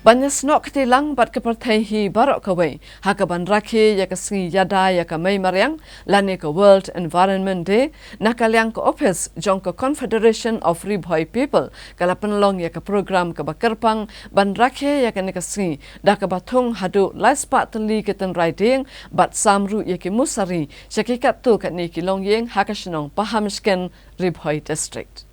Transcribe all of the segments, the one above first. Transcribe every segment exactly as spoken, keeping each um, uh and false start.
Ban ïasnoh kti lang bad ka pyrthei hi baroh kawei ha kaban rakhe ïa ka sngi ïada ïa ka mei mariang lane ka World Environment Day, na ka liang ka ophis jong ka Confederation of Ri Bhoi People ka la pynlong ïa ka program kaba kyrpang ban rakhe ïa kane ka sngi da kaba thung haduh lai spah tylli ki tynrai dieng bad sam ruh ïa ki musari sha ki katto katne ki longïing ha ka shnong Pahamshken, Ri Bhoi District.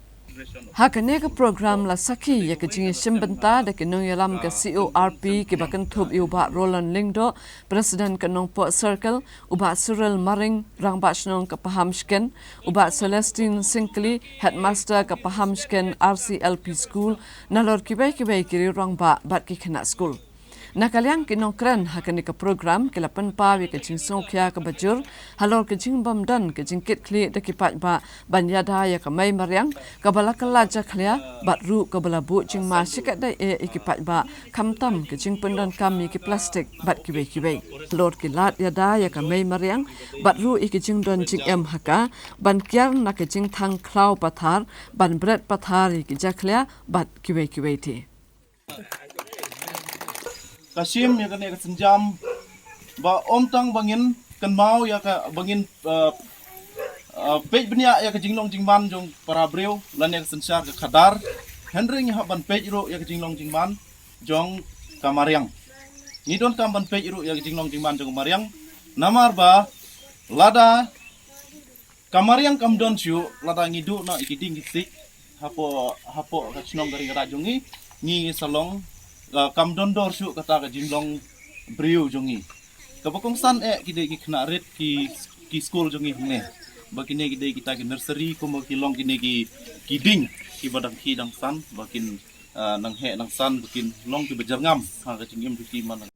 Ha kane ka program la sakhi ïa ka jingïashim bynta da ki nongïalam ka C O R P kiba kynthup ïa u Bah Roland Lyngdoh, President ka Nongpoh Circle, u Bah Cyril Maring, Rangbah Shnong ka Pahamshken, u Bah Celestine Syngkli, Headmaster ka Pahamshken R C L P School, nalor kiwei kiwei ki riew rangbah bad ki khynnah skul. Na ka liang ki nongkren ha kane ka program ki la pynpaw ïa ka jingsngewkhia kaba jur halor ka jingbymdon ka jingkitkhlieh da ki paidbah ban ïada ïa ka mei mariang kaba la kylla jakhlia bad ruh kaba la buh jingma shikatdei eh ïa ki paidbah, khamtam ka jingpyndonkam ïa ki plastik bad kiwei kiwei. Halor ki lad ïada ïa ka mei mariang bad ruh ïa ki jingdon jingem ha ka, ban kiar na ka jingthang khlaw pathar, ban bret pathar ïa ki jakhlia bad kiwei kiwei te. Ka shim ïa kane ka sienjam ba ym tang ba ngin kynmaw ïa ka, ba ngin, uh, uh, peit bniah ïa ka jinglong jingman jong para briew lane ka synshar ka khadar, hynrei ngi hap ban peit ruh ïa ka jinglong jingman jong ka mariang. Ngi donkam ban peit ruh ïa ka jinglong jingman jong ka mariang, namar ba lada ka mariang kam don shuh, lada ngi duh noh ïa ki dieng ki siej hapoh, hapoh ka shnong ka ri ka raj jong ngi, ngi sa long, uh, kam don dor shuh kata ka jinglong briew jong ngi. Kaba kongsan eh ki dei ki khynnah rit ki, ki skul jong ngi hangne. Ba kine ki dei kita ki nursery, kumba ki long kine ki, ki dieng kiba dang khie dang san ba kin, uh, nang heh nang san ba kin long kiba jyrngam ha ka jingim jong ki man.